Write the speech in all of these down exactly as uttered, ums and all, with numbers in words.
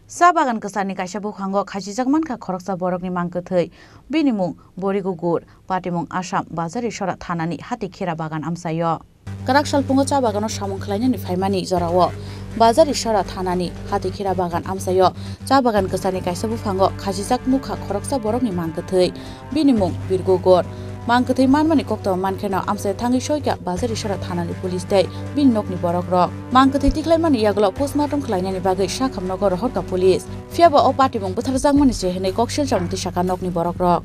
Cha bagan kwcharni kaisa buphango khachijak mankha khoroksa borokni mang kwthwi. Bini mung Borigo Gur, patimung Assam, Bazari Sora thanani Hatikhera bagan amchaio. Kwrak salpungo cha bagano samung khlainani phaimani jorao Bazari Sora thanani Hatikhera bagan amchaio cha bagan kwcharni kaisa buphango khachijak nukha khoroksa borokni mang kwthwi. Bini mung Birgo Gor. Mang kwthwi manmani koktwma mankheno amchai thangwi soikha Bazari Sora thanani police tei bini nokni borokrok. Mang kwthwi tikhlaimani yagulo postmortem khlainani bagwi sakham nogo rohorkha police. Phiyaba o patimung bwtharjakmani se hwnwi kok silchar wngtwi sakha nokni borokrok.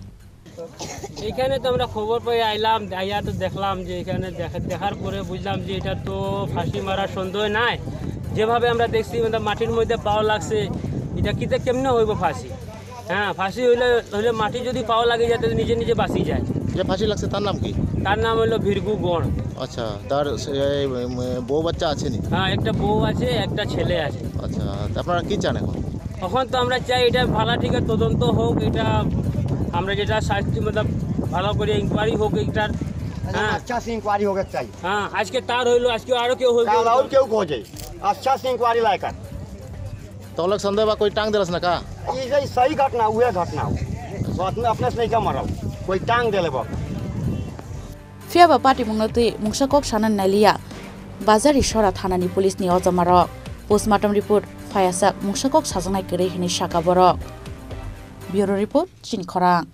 এখানে তো আমরা খবর পেয়ে আইলাম, আইয়া তো দেখলাম যে এখানে দেখা, দেখার পরে বুঝলাম যে এটা তো ফাঁসি মারার সন্দেহ নাই। যেভাবে আমরা দেখছি, মানে, মাটির মধ্যে পাও লাগছে, এটা কিতে কেমনে হইব ফাঁসি? হ্যাঁ, ফাঁসি হইলে, হইলে মাটি যদি পাও লাগে যায়, তাহলে নিজে নিজে বাঁচি যায়। যে ফাঁসি লাগছে তার নাম কি? তার নাম হলো ভৃগু গণ। আচ্ছা, তার সে, এই, উম, বউ বাচ্চা আছে নি? হ্যাঁ, একটা বউ আছে, একটা ছেলে আছে। আচ্ছা, তা আপনারা কি চান এখন? এখন তো আমরা চাই এটা ভালো ঠিক তদন্ত হোক, এটা আমরা যেটা শাস্তি, মতলব, ভালো করে ইনকোয়ারি হোক এটার। হ্যাঁ। আচ্ছা, ইনকোয়ারি হোক চাই। হ্যাঁ, আজকে তার হইলো, আজকে আরো কেউ হইলো। কাল আর কেউ খোঁজে। আচ্ছা, ইনকোয়ারি লায়ক। तो लोग संदेह बा कोई टांग देलस ना का? ये सही, सही घटना, हुआ घटना। घटना अपने से नहीं का मरा, कोई टांग देले बा। Phiyaba patimungno twi mungsa kok sanani nailiya Bazari Sora thanani police ni ojomarok. Postmortem report phaiyasak mungsa kok sajaknai kwrwi hwnwi sakha borok. Bureau report, Chini Khorang.